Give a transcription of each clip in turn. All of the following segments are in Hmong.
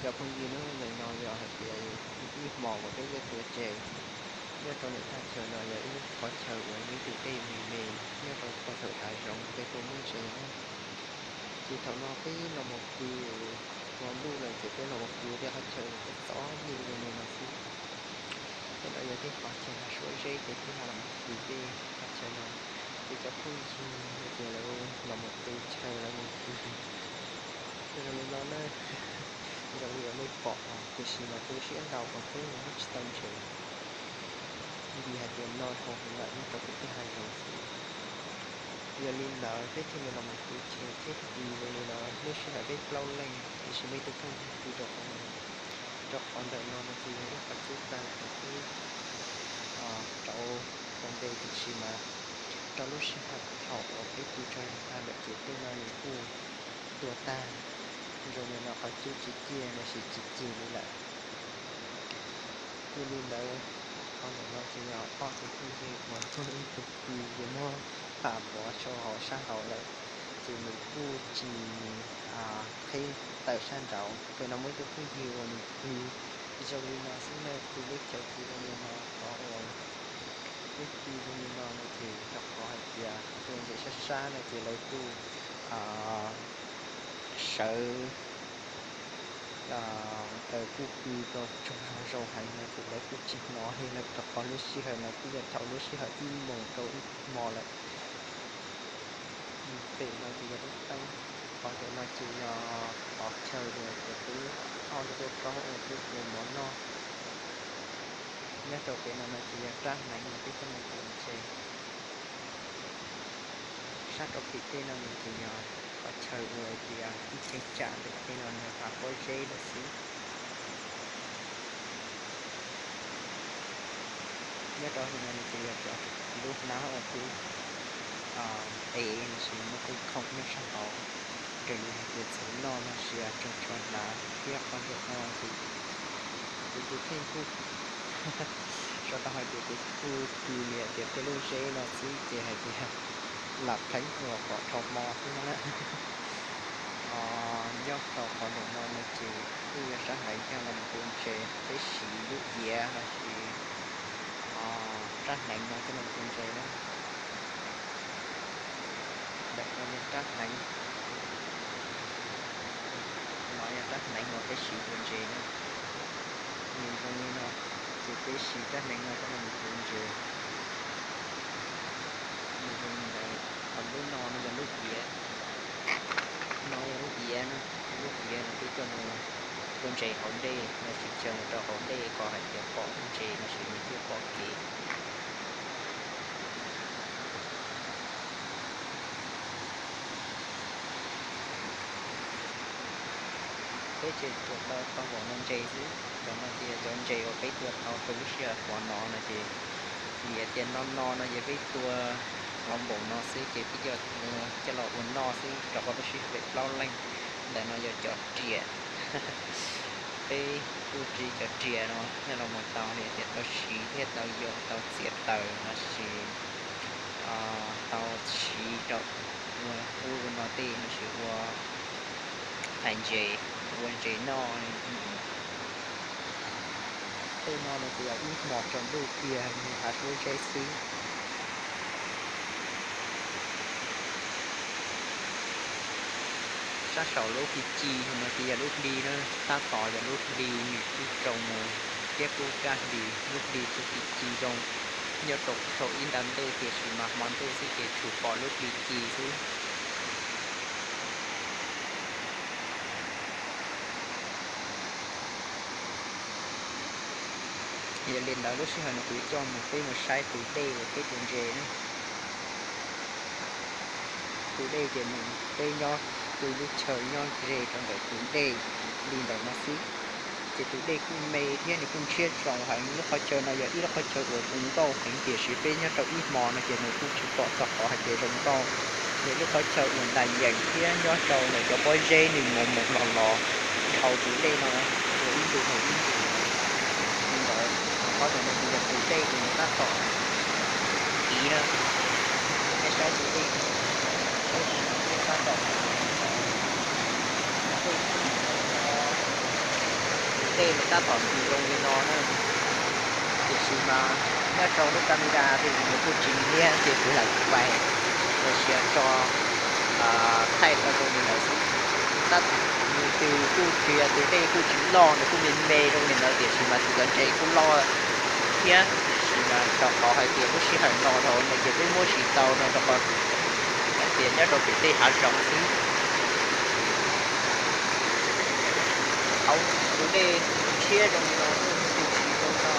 Cov phooj ywg, ntawm no yog hais tias ib hmos uas peb tuaj tuav tsev nyob rau ntawm thaj chaw no yog ib lub qhov chaw uas ib tug dej me me nyob rau puag thaum hav zoov peb tuaj muab tsev na. Ces thaum no peb los mus pw, hmo ntuj lawm ces peb los mus pw tej qhov chaw txom nyem zoo li no xwb. Tej no yog tej qhov chaw hav suab zeb ces peb los mus pw tej qhov chaw no. Ces cov phooj ywg no ces lawv los mus tu chaw lawv mus pw zoo li no na. Zoo li uas nej pom, tiam sis mas tu siab ntau uas peb mus muab tsis tau ntses, vim hais tias no dhau heev lawm nyob rau pem tej hav zoov xwb. Yog li ntawd peb thiaj li los mus tu chaw thiab pw zoo li no lub sij hawm peb plaub leej, tiam sis muaj ib tug phooj ywg pw rau qhov no. Rau qhov ntawm no no ces yog ib qhov cub taw uas peb rauv tau npe, tiam sis mas rau lub sij hawm thaum uas peb pw tsaug zog tag lawm ces tej no nws kuj tuag tag, zoo li no qhov cub tsis ciaj los sis tsis cig li lawm. Yog li ntawd, qhov ntawm no ces yog ob tug phooj ywg uas muaj ib tug pw ces muab pam pov rau hauv sab hauv lawm, ces nws kuj tsis qheb tawm sab nraud. Pem no muaj ib tug phooj ywg uas nws pw zoo li no xwb na, pw lub chaw pw zoo li no, qhov uas peb pw zoo li no no ces rau qhov hais tias tus ntses sab sab no ces lawv kuj sawv taws kuj pw tau tsaug zog zoo heev no ces lawv kuj tsis hnov li lawm, rau qhov lub sij hawm no kuj yog thaum lub sij hawm ib moos rau ib hmo lawm. Pem no ces yog lub teeb, qhov pem no ces yog qhov chaw uas peb ob tug poj koob uas peb ua mov noj. Nyob rau pem no no ces yog rab hneev uas peb coj mus tu ntses. Sab rau pem tej no no ces yog qhov chaw uas tias ib cheeb tsam ntawm tej no yog hav pob zeb lawm xwb. Nyob rau hauv no no ces yog cov lub hnab uas peb ev los sis muaj khoom khoom nyob sab hauv, raws li hais tias txhua noj no sis tsuag tsuag hnav thiab qhov ntawm no ces kuv tus kheej kuj sau tau hais tias kuv kuj pw li hais tias tej lub zeb no xwb ces hais tias lam pleev ua kom dhau hmo xwb no na. Nyob rau qhov ntawm no no ces kuj yog rab hneev coj los mus tu ntses, peb siv lub iav los sis rab hneev no coj los mus tu ntses na. Ntawm no yog rab hneev, no yog rab hneev uas peb siv tu ntses na. Nws zoo li no, ces peb siv rab hneev no coj los mus tu ntses. Nws zoo li ntawd, ho lub no no yog lub iav, no yog lub iav na, lub iav no peb coj mus tua ntses hauv dej los sis tsaws mus rau hauv dej kom hais tias pom ntses los sis nws thiaj pom kev. Peb tseem tua tau tau npaum no ntses xwb, cov no ces yog cov ntses uas peb tua tau rau lub sij hawm qhuav no no ces vim tias no no no ces peb tua tau npaum no xwb ces peb coj los ua noj xwb rau qhov lub sij hawm peb plaub leeg. Ntawm no yog cov riam, peb kuj ris cov riam no coj los mus tau li tias tau siv thiab tau yos tau txiav taws los sis tau siv rau ua ub ua no tej los sis ua hais ntses, ua ntses noj. Tej no no ces yog ib hmos tsaus ntuj kiag nws hav suab zeb xwb. Sab saum lub hli ci no ces yog lub hli na, tab tom yog lub hli nws kuj rau mus thiab kuj kaj hli, lub hli kuj ci ci zoo. Nyob rau saum ib nta ntej tiam sis mas hmo ntuj xwb ces tsuas pom lub hli ci xwb. Yog li ntawd lub sij hawm no kuv yuav coj mus peb mus saib tus dej uas peb tua ntses na. Tus dej ces nws, peb nyob tu lub chaw nyob ze rau ntawm tus dej li ntawm no xwb. Ces tus dej kuj me thiab nws kuj ntshiab zoo heev. Lub qhov chaw no yog ib lub qhov chaw uas zoo nkauj heev tiam sis peb nyob rau ib hmo no ces nws kuj tsis pom txog qhov hais tias zoo nkauj. Nws lub qhov chaw uas ntas yeem thiab nyob rau ntawm cov pob zeb nws mus mus los los dhau tus dej no ua ib ntu dhau ib ntu li ntawd. Qhov ntawm no ces yog tus dej uas nws tab tom kiv na. Nej saib tus dej, tus dej no tab tom kiv, tus dej kiv no. dej nws tab tom ntws zoo li no na. Tiam sis mas nyob rau lub camera ces nws kuj tsis liab ces kuv lam pais los sis tso thaij tau zoo li ntawd xwb. Tab nws twb kuj tsis yog tus dej kuj tsis loj, nws kuj me me zoo li ntawd tiam sis mas tus cov ntses kuj loj thiab, tiam sis mas rau qhov hais tias lub sij hawm no dhau no ces peb muab tsis tau no rau qhov hais tias nyob rau pem tej hav zoov xwb. Hauv tus dej nws tshiab zoo li no, nws ntws zoo no.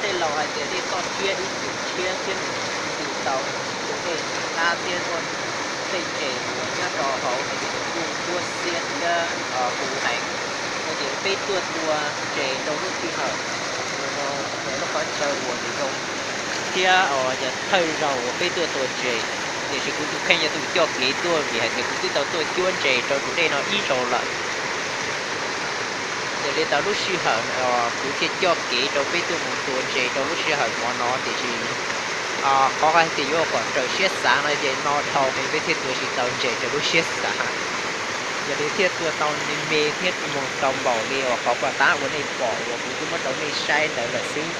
Tej laus hais tias dej toj tshiab ib cum tshiab thiab nws ntws tau tus dej hlab thiab muaj tej ntses uas nyob rau hauv no ces nws kuj ntsuab xiab thiab huv heev. No ces peb tuaj tua ntses rau lub sij hawm no, lub qhov chaw uas nws zoo thiab yog thawj zaug uas peb tuaj tua ntses. Tiam sis kuv tus kheej yog tus coj kev tuaj vim hais tias kuv twb tau tuaj cuab ntses rau tus dej no ib zaug lawm. Yog li ntawd lub sij hawm kuv thiaj coj kev rau peb tuaj mus tua ntses rau lub sij hawm hmo no tiam sis qhov hais tias yuav kom raws siab xav no ces no dhau heev peb thiaj tua tsis tau ntses raws lub siab xav. Yog li thiaj tua tau me me thiab mus tau npaum li uas qhov pom tab uas nej pom uas kuv twb muab rau nej saib ntawd lawm xwb.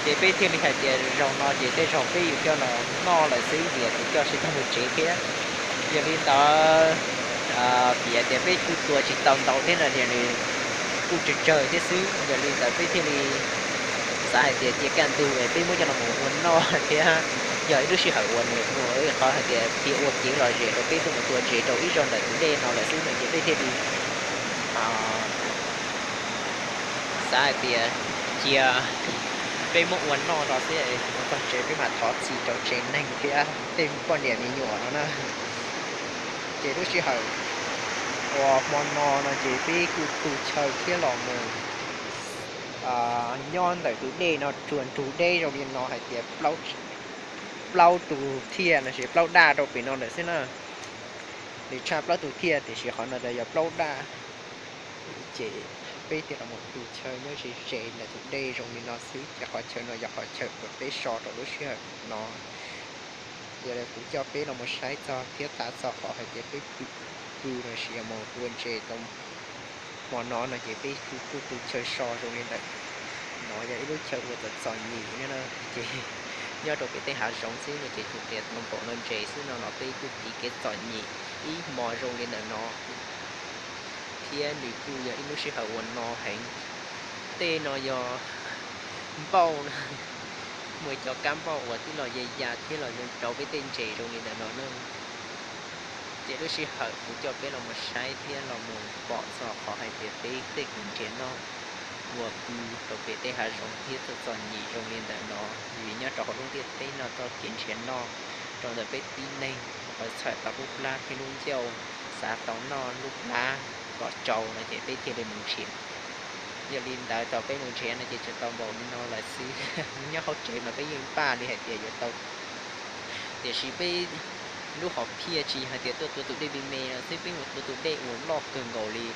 Ces peb thiaj li hais tias zaum no ces tej zaum peb yuav coj los noj lawm xwb vim tias coj tsis tau mus tsev thiab. Yog li ntawd vim tias peb kuj tua tsis tau ntau thiab no ces nws kuj tsawg tsawg thiab xwb. Yog li ntawd peb thiaj li xav hais tias cia kaj ntug es peb muab coj los mus ua noj thiab yog ib lub sij hawm uas nws ua qhov hais tias thiaj ua kev lom zem rau peb tuaj mus tua ntses rau ib zaug ntawm tus dej no lawm xwb no ces peb thiaj li xav hais tias cia peb muab ua noj no xwb, mus txog tsev peb mam thov txim rau tsev neeg thiab tej poj niam me nyuam no na. Ces lub sij hawm uas hmo no no ces peb kuj tu chaw thiab los mus nyob ntawm tus dej no tsuas nrug deb zoo li no hais tias plaub tus thiaj no ces plaub daj rau pem no lawm xwb na. Nws tshaj plaub tus thiaj tiam sis qhov no yog plaub daj. Ces peb thiaj los mus tu chaw nyob ze ze ntawm tus dej zoo li no xwb ces qhov chaw no yog qhov chaw uas peb so rau lub sij hawm no. Yog li kuv coj peb los mus saib txog thiab tham txog qhov hais tias peb pw los sis yog mus tua ntses rau hmo no no ces peb kuj tu chaw so zoo li ntawm no yog ib lub chaw uas txom txom nyem no ces nyob rau pem tej hav zoov xwb no ces tsuas qias tau npaum no ntses xwb no los peb kuj tiv kev txom nyem ib hmo zoo li ntawm no. Thiab nws kuj yog ib lub sij hawm uas no heev. Tej no yog npauj, muaj cov kab npauj uas twb los ya ya thiab los zoo rau peb tej ntses zoo li ntawm no na. Ces lub sij hawm kuv coj peb los mus saib thiab los mus pom txog qhov hais tias peb tej kev nrhiav noj uas pw rau pem tej hav zoov thiab txom txom nyem zoo li ntawm no, vim nyob rau hauv lub ntiaj teb no txoj kev nrhiav noj rau ntawm peb tib neeg uas txhawm tau lub plab thiab lub ncauj, xav tau noj lub plab kom tsau no ces peb thiaj li mus nrhiav. Yog li ntawd thaum peb mus nrhiav no ces tsuas tau npaum li no lawm xwb. Nyob hauv tsev mas peb yeej npaj li hais tias yuav tau, tiam sis peb lub hom phiaj tsis yog hais tias tuaj tua tus dej me me no xwb, peb mus tua tus dej uas loj kawg nkaus li.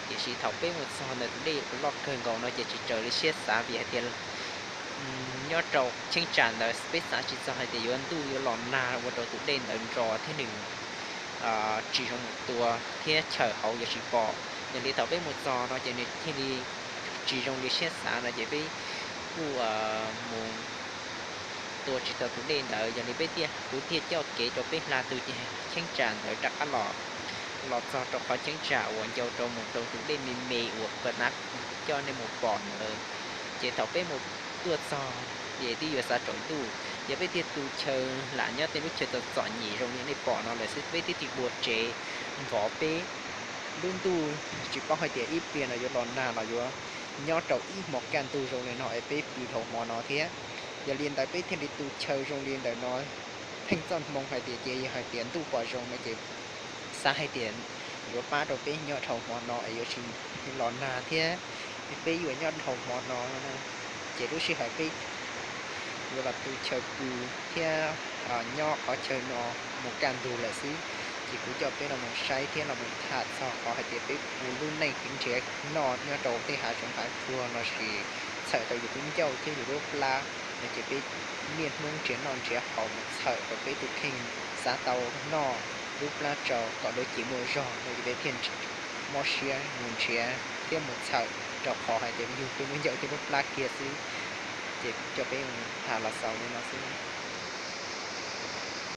Tiam sis thaum peb mus txog ntawm tus dej uas loj kawg nkaus no ces tsis raws li siab xav vim hais tias nyob rau cheeb tsam ntawd peb xav tsis txog hais tias yuav ntuj yuav los nag ua rau tus dej ntawd nro thiab nws tsis zoo mus tua thiab chaw hauv yuav tsis pom. Yog li thaum peb mus txog no ces nws thiaj li tsis zoo li siab xav no ces peb kuj mus tua tsis tau tus dej ntawd. Yog li peb thiaj, kuv thiaj coj kev rau peb hla tus cheeb tsam ntawd rov qab los, los txog rau qhov cheeb tsam uas ncau rau mus rau tus dej me me uas koj tab coj nej mus pom ntawd. Ces thaum peb mus tuaj txog ces twb yuav xav tsaus ntuj, yog peb thiaj tu chaw lam nyob tej lub chaw txom txom nyem zoo li nej pom no lawm xwb, peb thiaj tsis dua tsev nrov peb. Lub ntuj tsis paub hais tias ib pliag no yuav los nag los yuav nyob rau ib hmo kaj ntug zoo li no es peb pw dhau hmo no thiab. Yog li ntawd peb thiaj li tu chaw zoo li ntawm no theej txoj hmoo hais tias ces yog hais tias ntuj pom zoo no ces xav hais tias yuav pab rau peb nyob dhau hmo no es yuav tsis los nag thiab peb yuav nyob dhau hmo no. Ces lub sij hawm peb yuav los tu chaw pw thiab nyob qhov chaw no mus kaj ntug lawm xwb. Ces kuv coj peb los mus saib thiab los mus tham txog qhov hais tias peb ua lub neej kev nrhiav noj nyob rau tej hav zoov hav tsuag los sis txhawm rau yus lub ncauj thiab yus lub plab no ces peb niaj hnub nrhiav noj nrhiav haus mus txhawm rau peb tus kheej xav tau noj lub plab tsau kom lub cev muaj zog no ces peb thiaj mob siab mus nrhiav thiab mus txhawm rau qhov hais tias yug tub muab ncaws thiab muab plab kiag xwb. Ces kuv coj peb mus tham los xaus li no xwb.